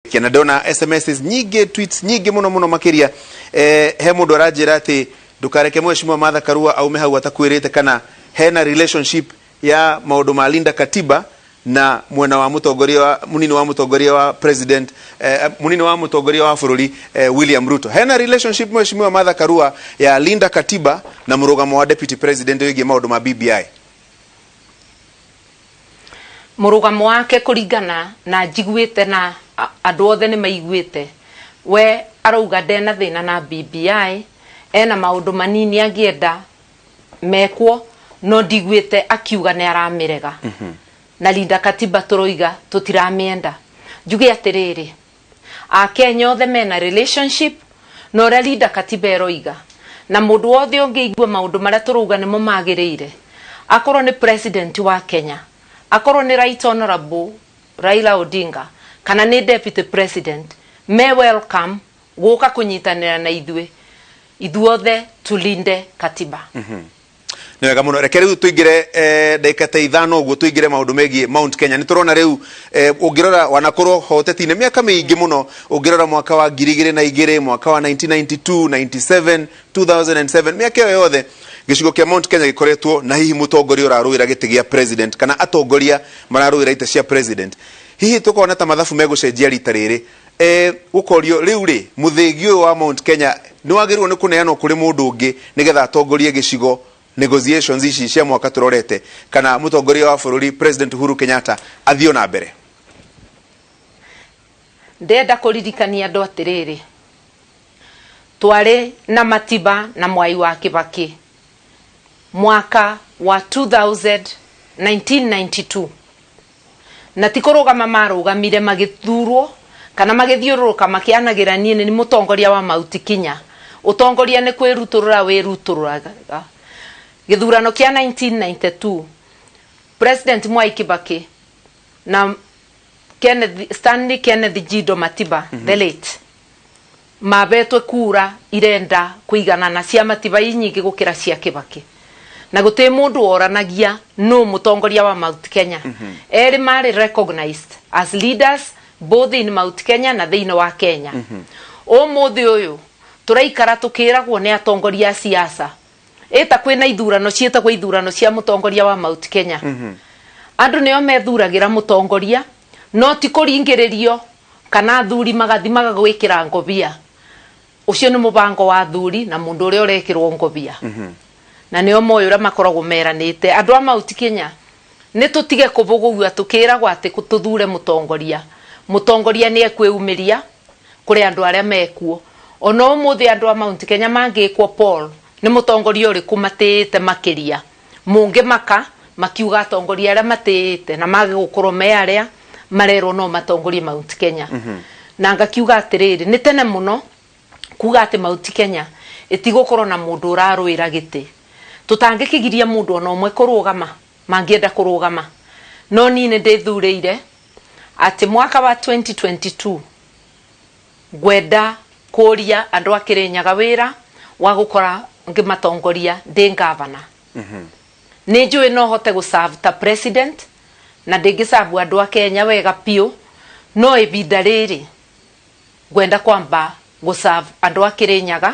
Na ndona SMS nyingĩ, tweets nyingĩ mũno mũno makĩria. He mũndũ aranjĩra atĩ ndũkareke Mheshimiwa Martha Karua aume hau atakwĩrĩte kana hena relationship ya maũndũ ma Linda Katiba na mwena wa mũtongoria wa munini wa mũtongoria wa president, munini wa mũtongoria wa bũrũri, William Ruto. Hena relationship, Mheshimiwa Martha Karua, ya Linda Katiba na mũrũgamo wa deputy president wĩgiĩ maũndũ ma BBI? Mũrũgamo wake, kũringana na njiguĩte na andũ othe nĩ maiguĩte, we arauga ndena thĩna na BBI, ena maũndũ manini angĩenda mekwo, no ndiguĩte akiuga nĩ aramĩrega. Na Linda Katiba tũroiga tũtiramĩenda. Njuge atĩrĩrĩ, Akenya othe mena relationship na ũrĩa Linda Katiba ĩroiga, na mũndũ wothe ũngĩigua maũndũ marĩa tũrauga nĩmo magĩrĩire, akorwo nĩ president wa Kenya, akorwo nĩ Right Honorable Raila Odinga, kana nĩ deputy president, me welcome gũka kũnyitanĩra na ithuĩ, ithuothe tulinde katiba. Nĩ wega mũno. Reke rĩu tũingĩre, ndagĩka ta 5 ũguo, tũingĩre maũndũ megiĩ Mount Kenya. Nĩ tũrona rĩu, ũngĩrora wanakorwo hoteti-inĩ mĩaka mĩingĩ mũno, ũngĩrora mwaka wa 2002, mwaka wa 1992, 97, 2007, mĩaka ĩyo yothe gĩcigo kĩa Mount Kenya gĩkoretwo na hihi mũtongoria ũrarũĩra gĩtĩ gĩa president kana atongoria mararũĩra itĩ cia president. Hihi tũkona ta mathabu megũcenjia rita rĩrĩ, gũkorio rĩu rĩ, mũthĩgi ũyũ wa Mount Kenya nĩ wagĩrĩirwo nĩ kũneanwo kũrĩ mũndũ ũngĩ nĩgetha atongorie gĩcigo negotiations ici cia mwaka tũrorete, kana mũtongoria wa bũrũri, President Uhuru Kenyatta, athiĩ na mbere? Ndenda kũririkania andũ atĩrĩrĩ, twarĩ na Matiba na Mwai wa Kibaki mwaka wa 2000, 1992, na ti kũrũgama marũgamire magĩthurwo kana magĩthiũrũrũka makĩanagĩra niĩ nĩ mũtongoria wa Mount Kenya. Ũtongoria nĩ kwĩrutũrũra wĩrutũrũraga. Gĩthurano kĩa 1992, President Mwai Kibaki na Kenneth, Stanley Kenneth Jido Matiba, the late, mabetwe kura irenda kũiganana cia Matiba i nyingĩ gũkĩra cia Kibaki, na gũtĩ mũndũ woranagia no mũtongoria wa Mount Kenya. Erĩ marĩ recognized as leaders both in Mount Kenya na thĩinĩ wa Kenya. Ũmũthĩ ũyũ tũraikara tũkĩragwo nĩ atongoria a siasa ĩta kwĩna ithurano ciĩtagwo ithurano cia mũtongoria wa Mount Kenya. Andũ nĩo methuragĩra mũtongoria, no ti kũringĩrĩrio kana athuri magathi magagwĩkĩra ngobia. Ũcio nĩ mũbango wa athuri na mũndũ ũrĩa ũrekĩrwo ngobia, na nĩo moĩ ũrĩa makoragwo meranĩte. Andũ a Mount Kenya, nĩ tũtige kũbũgũgua tũkĩragwo atĩ tũthure mũtongoria. Mũtongoria nĩ ekwĩumĩria kũrĩ andũ arĩa mekuo. Ona ũmũthĩ andũ a Mount Kenya mangĩkwo poll nĩ mũtongoria ũrĩkũ matĩĩte makĩria, mũngĩmaka makiuga atongoria arĩa matĩĩte na mage gũkorwo me arĩa marerwo no matongorie Mount Kenya. Na ngakiuga atĩrĩrĩ, nĩ tene mũno kuga atĩ Mount Kenya ĩtigũkorwo na mũndũ ũrarũĩra gĩtĩ. Tũtangĩkĩgiria mũndũ ona ũmwe kũrũgama mangĩenda kũrũgama, no niĩ nĩ ndĩthurĩire atĩ mwaka wa 2022 ngwenda kũria andũ a Kĩrĩnyaga wĩra wa gũkora ngĩmatongoria ndĩ ngavana. Nĩ njũĩ no hote gũ-serve ta president na ndĩngĩ-serve andũ a Kenya wega biũ, no ihinda rĩrĩ ngwenda kwamba gũ-serve andũ a Kĩrĩnyaga,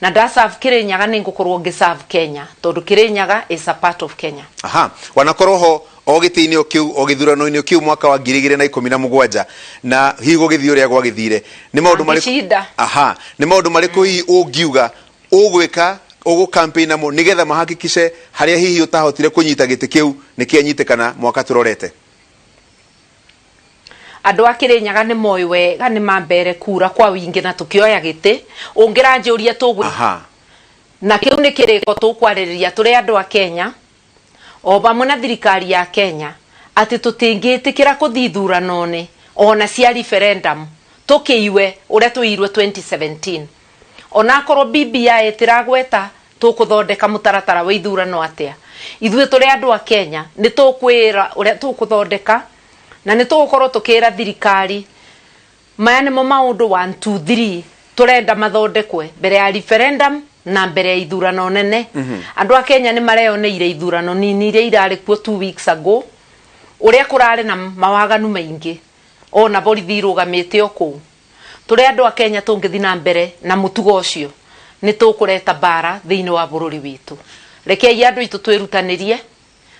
na nda-serve Kĩrĩnyaga nĩ ngũkorwo ngĩ-serve Kenya, tondũ Kĩrĩnyaga is a part of Kenya. Aha, wanakorwo ho o gĩtĩ-inĩ o kĩu, o gĩthurano-inĩ o kĩu mwaka wa 2017, na hihi gũgĩthiĩ ũrĩa gwagĩthire, nĩ maũndũ marĩkũ Angĩcinda. Aha, nĩ maũndũ marĩkũ hihi ũngiuga ũgwĩka, ũgũ campaign namo nĩgetha mahakikishe harĩa hihi ũtahotire kũnyita gĩtĩ kĩu nĩ kĩanyitĩkana mwaka tũrorete? Andũ a Kĩrĩnyaga nĩ moĩ wega nĩ mambere kura kwa wingi na tũkĩoya gĩtĩ. Ũngĩranjũria tũgwĩ na kĩu nĩ kĩrĩko tũkwarĩrĩria tũrĩ andũ a Kenya o vamwe na thirikari ya Kenya atĩ tũtingĩtĩkĩra kũthiĩ ithurano-inĩ ona cia referendum tũkĩiwe ũrĩa tũirwe 2017. Onakorwo BBI ĩtiragweta tũkũthondeka mũtaratara wa ithurano atĩa, ithuĩ tũrĩ andũ a Kenya nĩ tũkwĩra ũrĩa tũkũthondeka, na nĩ tũgũkorwo tũkĩra thirikari maya nĩmo maũndũ 1 2 3 tũrenda mathondekwe mbere ya referendum na mbere ya ithurano nene. Andũ a Kenya nĩ mareyoneire ithurano nini iria irarĩ kuo 2 weeks ago, ũrĩa kũrarĩ na mawaganu maingĩ. Ona borithi irũgamĩte o kũu. Tũrĩ andũ a Kenya tũngĩthiĩ na mbere na mũtugo ũcio nĩ tũkũreta mbara thĩinĩ wa bũrũri witũ. Rekei andũ aitũ twĩrutanĩrie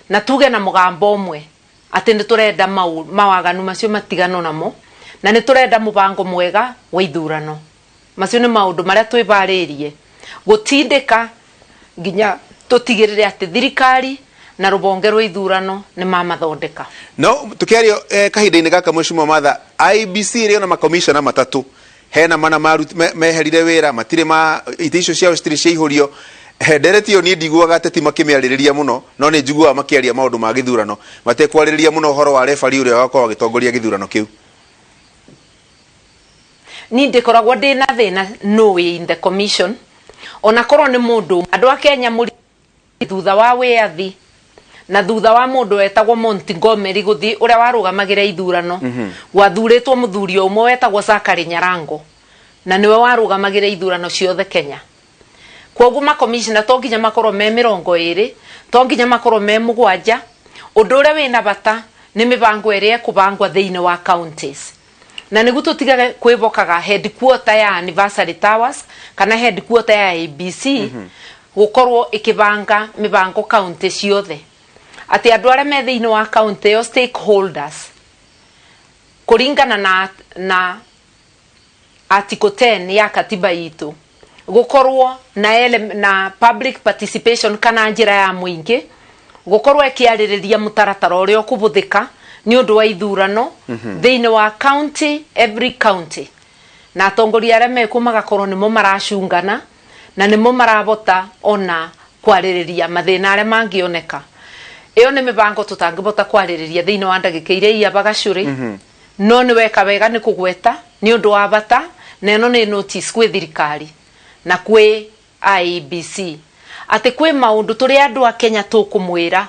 na tuge na mũgambo ũmwe atĩ nĩ tũrenda mawaganu macio matiganwo namo na nĩ tũrenda mũbango mwega wa ithurano. Macio nĩ maũndũ marĩa twĩbarĩirie gũtindĩka nginya tũtigĩrĩre atĩ thirikari na rũhonge rwa ithurano nĩ mamathondeka. No tukiaria kahinda-inĩ gaka, Mheshimiwa Martha, IEBC ĩrĩ ona makomishona matatũ, hena mana meherire wĩra, matirĩ ma itĩ icio ciao citirĩ ciaihũrio. Ndereti ĩyo niĩ ndiguaga ateti makĩmĩarĩrĩria mũno, no nĩ njiguaga makĩaria maũndũ ma gĩthurano matekwarĩrĩria mũno ũhoro wa refari ũrĩa wakorwo agĩtongoria gĩthurano kĩu. Ni ndikoragwo ndĩ na thĩna no way in the commission ona korwo nĩ mũndũ. Andũ a Kenya, mũri thutha wa wĩyathi na thutha wa mũndũ wetagwo Montgomery gũthiĩ, ũrĩa warũgamagĩra ithurano, gwathurĩtwo mũthuri ũmwe wetagwo Zachary Nyarango na nĩwe warũgamagĩra ithurano ciothe Kenya. Kwoguo makomishona to nginya makorwo me 20, to nginya makorwo me 7. Ũndũ ũrĩa wĩna bata nĩ mĩbango ĩrĩa ĩkũbangwa thĩinĩ wa counties, na nĩguo tũtigage kwĩbokaga headquarter ya Anniversary Towers kana headquarter ya IEBC gũkorwo ĩkĩbanga mĩbango county ciothe, atĩ andũ arĩa me thĩinĩ wa county ĩyo, stakeholders, kũringana na Article 10 ya katiba itũ, gũkorwo na public participation kana njĩra ya mũingĩ gũkorwo ĩkĩarĩrĩria mũtaratara ũrĩa ũkũbũthĩka nĩ ũndũ wa ithurano thĩinĩ wa county, every county, na atongoria arĩa mekuo magakorwo nĩmo maracungana na nĩmo marabota ona kwarĩrĩria mathĩna arĩa mangĩoneka. Ĩyo nĩ mĩbango tũtangĩbota kwarĩrĩria thĩinĩ wa ndagĩka iria iaba gacũrĩ, no nĩ weka wega nĩ kũgweta nĩ ũndũ wa bata, na ĩno nĩ notice kwĩ thirikari na kwĩ IEBC atĩ kwĩ maũndũ tũrĩ andũ a Kenya tũkũmwĩra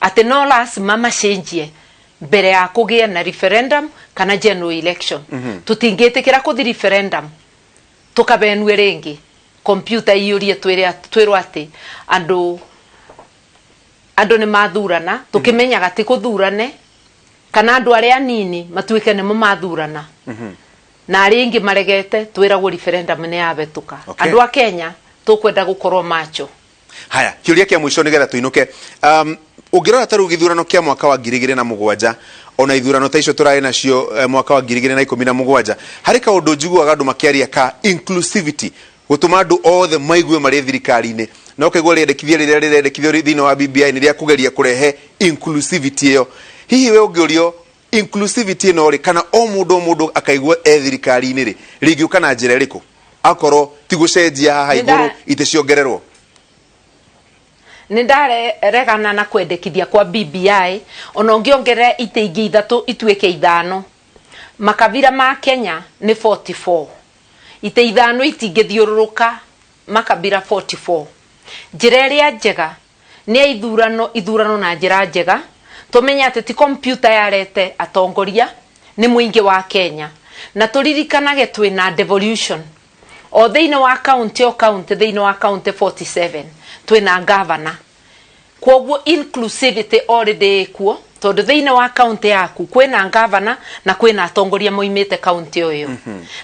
atĩ no lazima macenjie mbere ya kũgĩe na referendum kana general election. Tũtingĩtĩkĩra kũthi referendum tũkabenue rĩngĩ computer iyũrie twĩrwo atĩ andũ nĩ mathurana, tũkĩmenyaga ti kũthurane, kana andũ arĩa anini matuĩke nĩmo mathurana na arĩa aingĩ maregete, twĩragwo referendum nĩ yabetũka. Andũ a Kenya tũkwenda gũkorwo macho. Haya, kĩũria kĩa mũico nĩgetha tũinũke. Ũngĩrora ta rĩu gĩthurano kĩa mwaka wa 2007, ona ithurano ta icio tũrarĩ nacio mwaka wa 2017, harĩ kaũndũ njiguaga andũ makĩaria ka inclusivity, gũtũma andũ othe maigue marĩ thirikari-inĩ, na ũkaigua rĩendekithia rĩrĩa rĩrendekithio thĩinĩ wa BBI nĩ rĩa kũgeria kũrehe inclusivity ĩyo. Hihi we ũngĩũrio, inclusivity ĩno rĩ, kana o mũndũ o mũndũ akaigua e thirikari-inĩ rĩ, rĩngĩũka na njĩra ĩrĩkũ akorwo ti gũcenjia haha igũrũ itĩ ciongererwo? Nĩ ndaregana na kwendekithia kwa BBI. Ona ũngĩongerera itĩ ingĩ ithatũ ituĩke ithano, makabira ma Kenya nĩ 44. Itĩ ithano itingĩthiũrũrũka makabira 44. Njĩra ĩrĩa njega nĩ ya ithurano, ithurano na njĩra njega, tũmenye atĩ ti computer yarete atongoria, nĩ mũingĩ wa Kenya, na tũririkanage twĩna devolution o thĩinĩ wa county, o county thĩinĩ wa county 47 twĩna governor. Kwoguo inclusivity already ĩkuo, tondũ thĩinĩ wa county yaku kwĩna governor na kwĩna atongoria moimĩte county o ĩyo,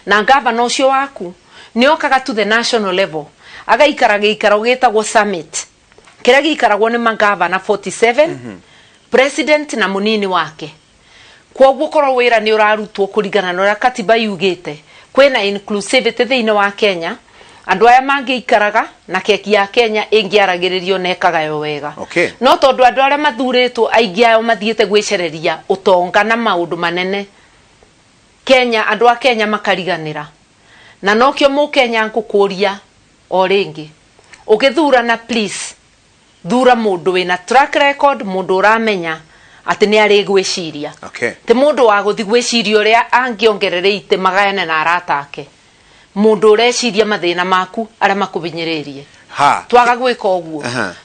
na governor ũcio waku nĩ okaga to the national level, agaikara gĩikaro gĩtagwo summit kĩrĩa gĩikaragwo nĩ magavana 47, president na mũnini wake. Kwoguo korwo wĩra nĩ ũrarutwo kũringana na ũrĩa katiba yugĩte, kwĩna inclusivity thĩinĩ wa Kenya, andũ aya mangĩikaraga na keki ya Kenya ĩngĩaragĩrĩrio na ĩkagaywo wega. No tondũ andũ arĩa mathurĩtwo aingĩ ao mathiĩte gwĩcereria ũtonga na maũndũ manene Kenya, andũ a Kenya makariganĩra, na nokĩo mũkenya ngũkũria o rĩngĩ, ũgĩthurana, please thura mũndũ wĩna track record, mũndũ ũramenya atĩ nĩ arĩ gwĩciria, ti mũndũ wa gũthi gwĩciria ũrĩa angĩongerera itĩ magayane na arata ake, mũndũ ũreciria mathĩna maku arĩa makũbinyĩrĩirie. Twaga gwĩka ũguo,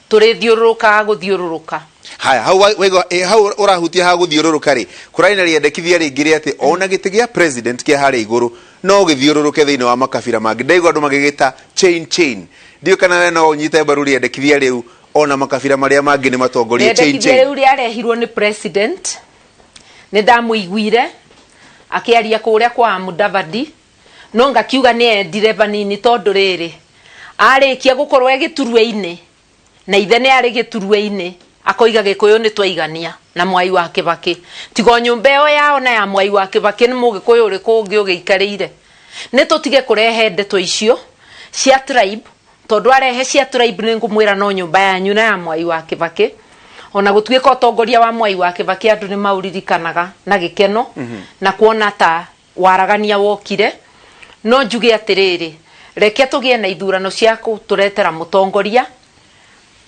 tũrĩthiũrũrũkaga gũthiũrũrũka. Haya, hau waigua, hau ũrahutia ha gũthiũrũrũka rĩ, kũrarĩ na rĩendekithia rĩngĩ rĩa atĩ ona gĩtĩ gĩa president kĩa harĩa igũrũ no gĩthiũrũrũke thĩinĩ wa makabira mangĩ. Ndaigua andũ magĩgĩta chain chain. Ndiũĩ kana we no ũnyite mbaru rĩendekithia rĩu, ona makabira marĩa mangĩ nĩ matongorie chain rĩendekithia chain. Rĩu rĩarehirwo nĩ president, nĩ ndamũiguire. Akĩaria kũrĩa kwa Mudavadi, no ngakiuga nĩ endire vanini tondũ rĩrĩ arĩkia gũkorwo e gĩturwa-inĩ na ithe nĩ arĩ gĩturwa-inĩ, akoiga Gĩkũyũ nĩ twaigania na Mwai wa Kĩbakĩ. Tiga o nyũmba ĩyo yao na ya Mwai wa Kĩbakĩ, nĩ Mũgĩkũyũ ũrĩkũ ũngĩ ũgĩikarĩire? Nĩ tũtige kũrehe ndeto icio cia tribe, tondũ arehe cia tribe nĩ ngũmwĩra no nyũmba yanyu na ya Mwai wa Kĩbakĩ. Ona gũtuĩka ũtongoria wa Mwai wa Kĩbakĩ andũ nĩ maũririkanaga na gĩkeno na kuona ta waragania wokire, no njuge atĩrĩrĩ, reke tũgĩe na ithurano cia gũtũretera mũtongoria,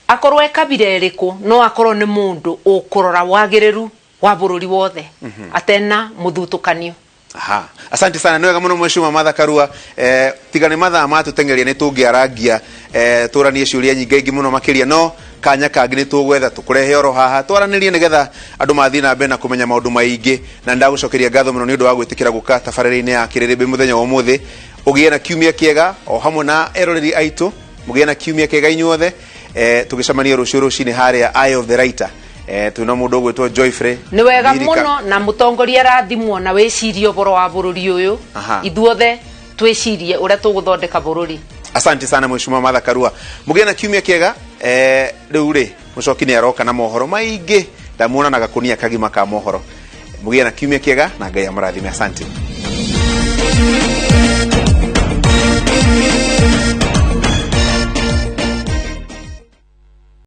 akorwo e kabira ĩrĩkũ, no akorwo nĩ mũndũ ũkũrora wagĩrĩru wa bũrũri wothe atena mũthutũkanio. Aha. Asante sana, nĩ wega mũno Mheshimiwa Martha Karua. Tiga nĩ mathaa matũteng'eria nĩ tũngĩarangia tũranie ciũria nyingaingĩ mũno makĩria, no kanya kangĩ nĩ tũgwetha tũkũrehe oro haha twaranĩrie nĩgetha andũ mathiĩ na mbere na kũmenya maũndũ maingĩ. Na ndagũcokeria ngatho mũno nĩ ũndũ wa gwĩtĩkĩra gũka tabarĩra-inĩ ya Kĩrĩrĩmbĩ mũthenya wa ũmũthĩ. Ũgĩe na kiumia kĩega o hamwe na eroreri aitũ, mũgĩe na kiumia kĩega inyuothe. Tũgĩcemania rũciũ rũcinĩ harĩa Eye of the Writer. Twĩna mũndũ ũgwĩtwo Joyfrey Nĩ wega Mirika. mũno na mũtongoria arathimwo na wĩcirie ũhoro wa bũrũri ũyũ. Ithuothe twĩcirie ũrĩa tũgũthondeka bũrũri. Asante sana Mheshimiwa Martha Karua, mũgĩe na kiumia kĩega. Rĩu rĩ mũcoki nĩ aroka na mohoro maingĩ, ndamuona na gakunia kagima ka mohoro. Mũgĩe na kiumia kĩega na Ngai amũrathime. Asante.